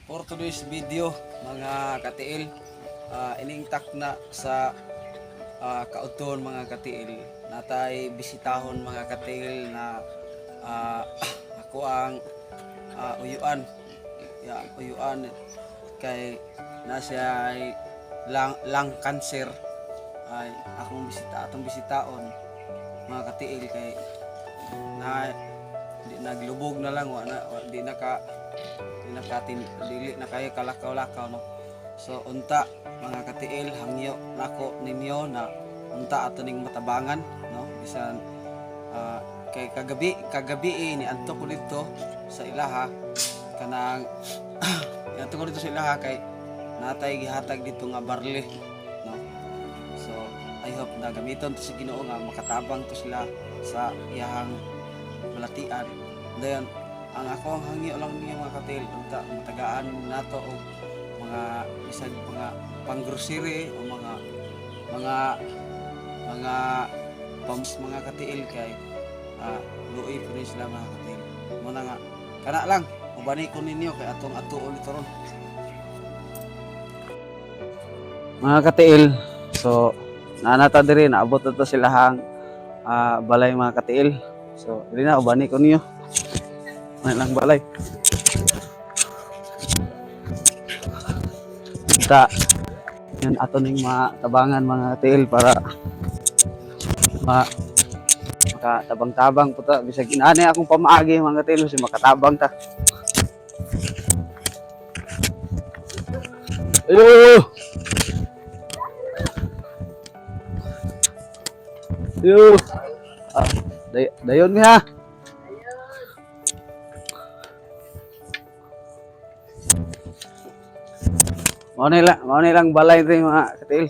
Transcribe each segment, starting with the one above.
For today's video, mga katiil, ining takna sa kaudton, mga katiil, natay bisitahon, mga katiil, na ako ang uyuan ya, uyuan kay na siya ay lung cancer, ay akong bisita, atong bisitaon, mga katiil, kay na di naglubog na lang, wa na wa, di na katin dili na kayo kalakaw-lakaw, no? So unta, mga katiil, hangyo nako ninyo na unta ato ning matabangan, no, bisan kay kagabi kagabi eh, ni anto ko dito sa ilaha, kanang niadto ko dito sa ilaha kay natay gihatag dito nga barley, no? So I hope na gamiton to sa Ginoo nga makatabang to sila sa iyahang balatian. Dayon ang ako ang hangyo lang niyo, mga katiil, unta matagaan nato og mga bisag mga panggrocery o mga pams, mga katiil, kay luoy po sila, mga katiil. Mao na nga kana lang, ubani ko ninyo kay atong atuon ito ron, mga katiil. So nanata diri, naabot na to sila hang balay, mga katiil. So dili na, ubani ko ninyo. May lang balay ta yun, ato ning matabangan, mga katiil, para makatabang-tabang po ta, bisag inani akong pamaagi, mga katiil, si makatabang ta. Ayo! Ayo! Ah, dayon mi ha. Mao na lang balay rin, mga katiil.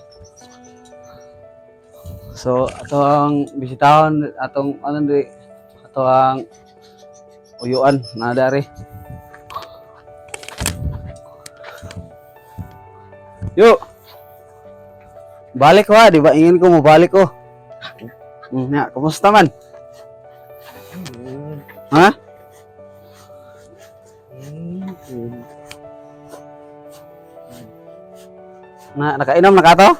So, ato ang bisitahon, atong ano di, ato ang uyuan na dari. Yo. Balik ko ha, di ba? Ingin ko mo balik ko. Ya, kumusta man? Ha? Na nakainom na ka to?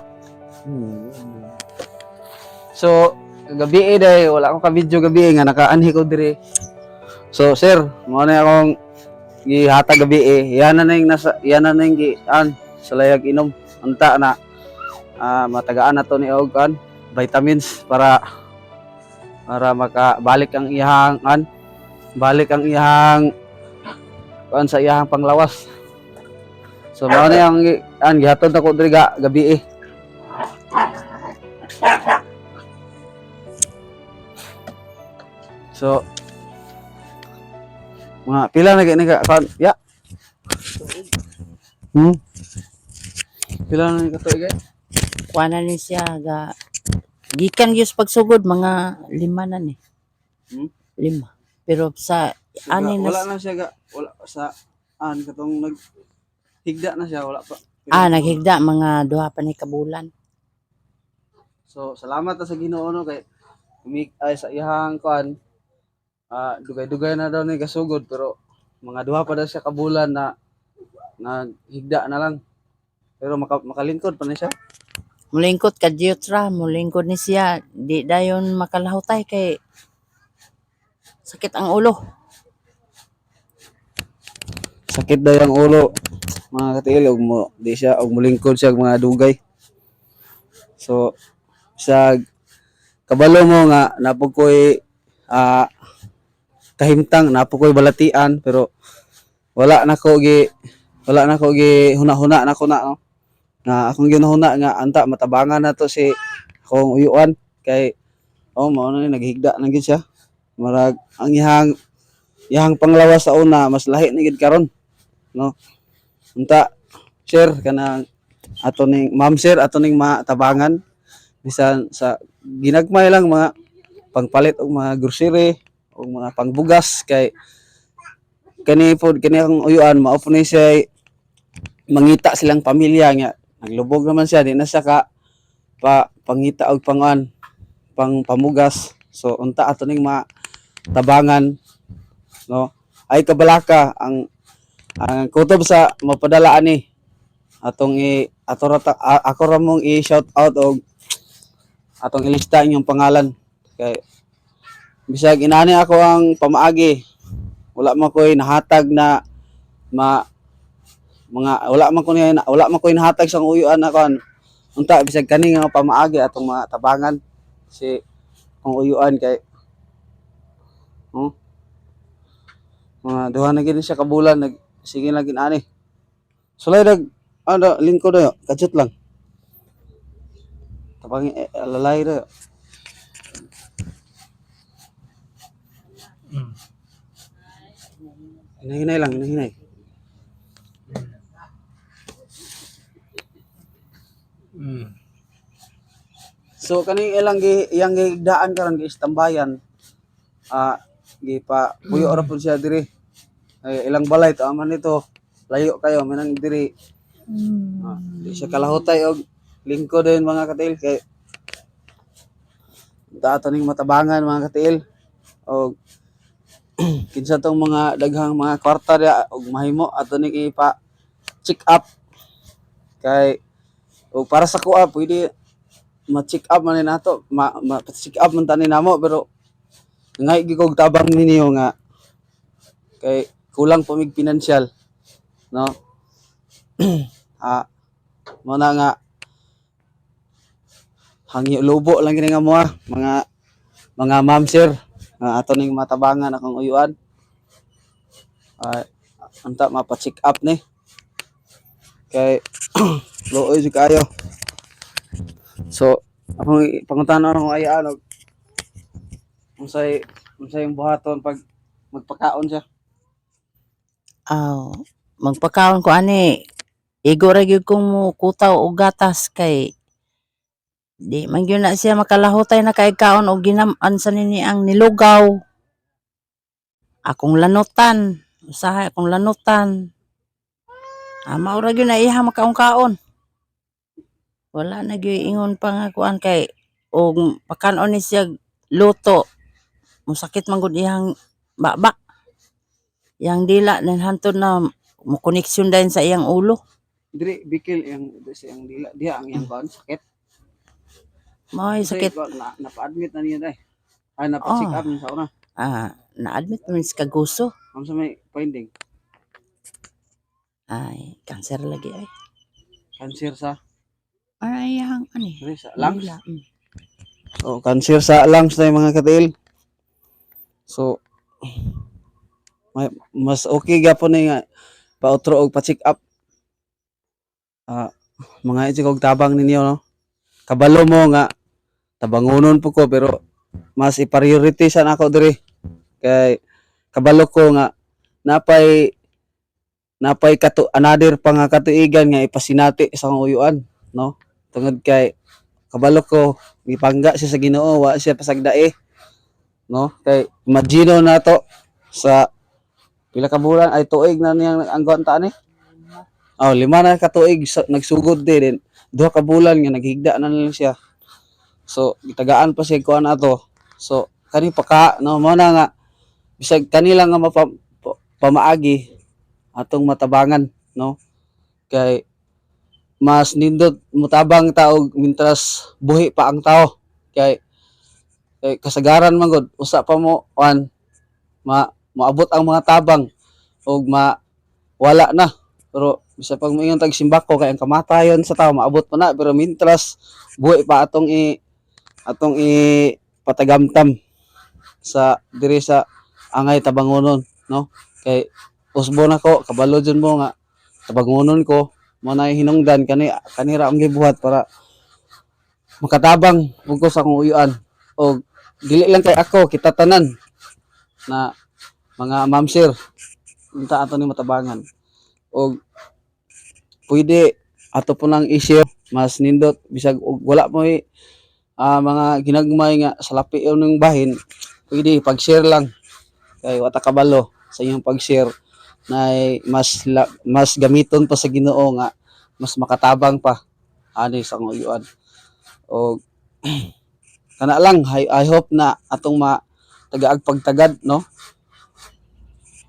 So, gabi eh day, wala akong ka-video gabi eh, nga nakaanhi ko dire. So, sir, mao na akong gihatag gabi eh. Yan na yung nasa, yan na yung gi an sa layag inom. Unta na matagaan na to ni og an vitamins para para makabalik ang iyang an balik ang iyang kuan sa iyang panglawas. So mao na yung an gihatod ako diri gabi eh. So mga pila na gani ka kuan ya? Pila na ni katuig eh? Kuha na ni siya ga gikan gyud sa pagsugod, mga 5 na ni. 5. Pero sa So, ani na wala na siya ga, wala sa an katong nag higda na siya, wala pa. Naghigda mga 2 pa ni kabulan. So salamat ta sa Ginoo, no, kay kumik ay sa iyang kuan, dugay-dugay na daw ni gasugod, pero mga 2 pa daw siya kabulan na naghigda na lang. Pero makalingkod pa ni siya. Mulingkod kadiyot ra, mulingkod ni siya, di dayon makalahutay kay sakit ang ulo. Sakit daw ang ulo, mga katiil, og mo di siya og mulingkod siya og mga dugay. So sa kabalo mo nga napog ko'y kahimtang, napog ko'y balatian, pero wala na ko gi huna-huna na ko na, no? Na akong ginahuna nga anta matabangan na to si akong uyuan kay oh, mao na ni naghigda na gid siya. Marag ang iyang iyang panglawas sa una mas lahi na gid karon, no? Unta sir, kanang ato ning ma'am sir, ato ning matabangan bisan sa ginagmay lang, mga pangpalit og mga grocery og mga pangbugas, kay kani pod kani ang uyuan mao po ni siya mangita silang pamilya nga naglubog naman siya, di na siya ka pa pangita og panguan pang pamugas. So unta ato ning matabangan, no? Ay kabalaka ang Ang kutob sa mapadala ani atong i ato ra ako ra mong i-shout out og atong ilista inyong pangalan kay bisag inani ako ang pamaagi, wala man ko'y nahatag na ma mga wala man ko'y nahatag sa uyuan na kon. Unta bisag kani nga pamaagi atong mga tabangan si kung uyuan kay oh, mga 2 na gid siya ka bulan nag sige lang gid ani sulay dag ano lingkod dayo kadyot lang tabang eh, alalay dayo. Hinahinay lang, hinahinay. So kaning ilang gi iyang gihigdaan karon, giistambayan, gipa puyo ra pud siya diri. Ay, ilang balay to aman nito, layo kayo manang diri. Di siya kalahutay og lingkod din, mga katiil, kay dato ning matabangan, mga katiil, og kinsa tong mga daghang mga kwarta diya og mahimo ato ning ipa check up kay og para sa kuha pwede ma-check up man ni nato, ma check up man tani namo, pero ngay gi kog tabang ninyo nga kay kulang pa mig pinansyal, no? Mo na nga hangyo lubo lang gini nga moa mga ma'am, sir, nga ato ning matabangan akong uyuan. Unta mapa-check up ni kay luoy jud kaayo. So akong pangutana akong ayaan og unsay unsay yung buhaton pag magpakaon siya? Aw, magpakaon ko ani. Igo ra gyud kong mo kutaw og gatas kay di man gyud na siya makalahutay na kay kaon og ginam-an sa nini ang nilugaw. Akong lanutan, usahay akong lanutan. Mao ra gyud na iya makaon-kaon. Wala na gyud ingon pa nga kuan kay og pakanon ni siya luto. Musakit man gud iyang baba. Iyang dila nan hantod na mo koneksyon dayon sa iyang ulo. Diri bikil iyang sa iyang dila diha ang iyang kuan sakit. Mao'y Unsay sakit. kuan, na napa-admit na niya day ay napa-check up niya sa una? Na-admit man sa Kaguso. Unsa may finding? Ay, cancer lagi ay. Cancer sa Ay, iyang ani. diri sa lungs? Dila. So cancer sa lungs na yung mga katiil. So may, mas okay gyapon ni nga pautro og pa-check up. Mga isig og tabang ninyo, no? Kabalo mo nga tabangonon po ko, pero mas i-priority sa nako diri kay kabalo ko nga napay napay katu another pa nga katuigan nga ipasinati sa akong uyuan, no? Tungod kay kabalo ko gipangga siya sa Ginoo, wa siya pasagdae, no? Kay imagine nato sa pila ka bulan ay tuig na niyang ang kuan ni. Oh, 5 na ka tuig nagsugod din 2 ka bulan nga naghigda na lang siya. So gitagaan pa siya kuan ato. So kani pa ka, no? Mo na nga bisag kanila nga pamaagi atong matabangan, no? Kay mas nindot mutabang tao mintras buhi pa ang tao kay kay kasagaran man gud usa pa mo kuan ma moabot ang mga tabang og ma wala na. Pero bisa pag moingon tag simbako kay ang kamatayon sa tao maabot pa na, pero mintras buhi pa atong i patagamtam sa diri sa angay tabangonon, no? Kay usbo nako, kabalo jud mo nga tabangonon ko. Mo na hinungdan kani kanira ang gibuhat para makatabang pud ko sa akong uyuan og dili lang kay ako, kita tanan na mga ma'am, sir, unta ato ni matabangan og pwede ato po nang i-share. Mas nindot bisag og wala mo mga ginagmay nga salapi yun ng bahin, pwede pag-share lang kay wata kabalo sa inyong pag-share na mas gamiton pa sa Ginoo nga mas makatabang pa ani sa akong uyuan. Og kana lang, I hope na atong ma tagaag pagtagad, no?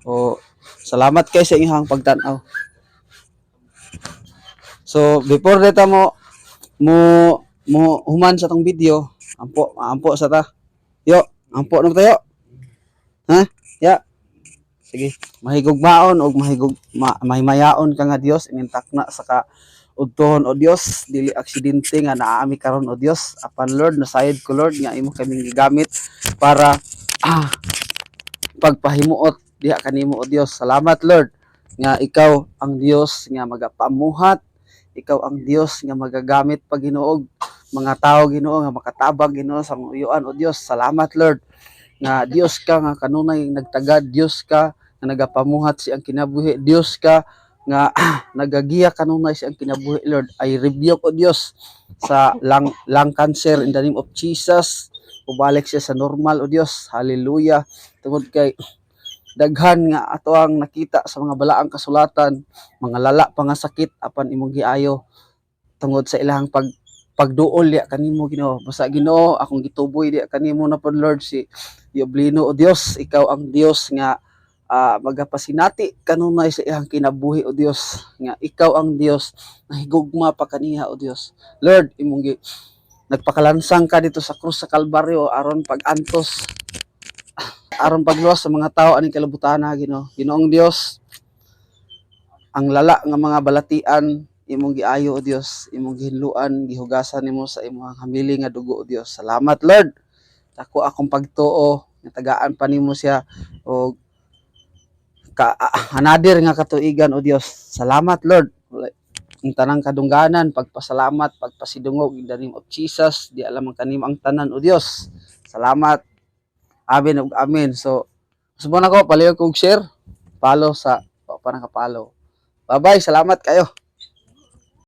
O Salamat kay sa inyong pagtan-aw. So before dita mo mo mo human sa tong video, ampo ampo sa ta. Yo, ampo na tayo. Ha? Ya. Sige, mahigugmaon og mahimayaon ka nga Dios ining takna sa ka udtohon, o Dios. Dili aksidente nga naa mi karon, o Dios, apan Lord, nasayod ko, Lord, nga imo kaming gigamit para pagpahimuot diha kanimo, o Dios. Salamat, Lord, nga ikaw ang Dios nga magapamuhat, ikaw ang Dios nga magagamit pa, Ginoo, og mga tao, Ginoo, nga makatabang, Ginoo, sa mga uyuan, o Dios. Salamat, Lord, nga Dios ka nga kanunay nagtagad, Dios ka nga nagapamuhat sa iyang kinabuhi, Dios ka nga nagagiya kanunay sa iyang kinabuhi. Lord, I rebuke, o Dios, sa lung cancer in the name of Jesus. Ubalik siya sa normal, o Dios. Hallelujah. Tungod kay daghan nga ato ang nakita sa mga balaang kasulatan, mga lala pa nga sakit, apan imong giayo tungod sa ilang pagduol diya kanimo, Ginoo. Basta, Ginoo, akong gituboy diya kanimo na pod, Lord, si Yoblino, o Dios. Ikaw ang Dios nga magapasinati kanunay sa iyang kinabuhi, o Dios, nga ikaw ang Dios na higugma pa kaniya, o Dios. Lord, imong nagpakalansang ka dito sa krus sa Kalbaryo aron pag-antos, aron pagluwas sa mga tao aning kalibutan, Ginoo. Ginoong Dios, ang lala nga mga balatian imong giayo, o Dios, imong gihinluan, gihugasan nimo sa imong hamili nga dugo, o Dios. Salamat, Lord. Dako akong pagtuo nga tagaan pa nimo siya og ka another nga katuigan, o Dios. Salamat, Lord. Ang tanang kadungganan, pagpasalamat, pagpasidungog in the name of Jesus, di alam ang kanimo ang tanan, o Dios. Salamat. Amen ug amen. So, subon ako palihog kog share, follow sa wa pa naka-follow. Bye-bye, salamat kayo.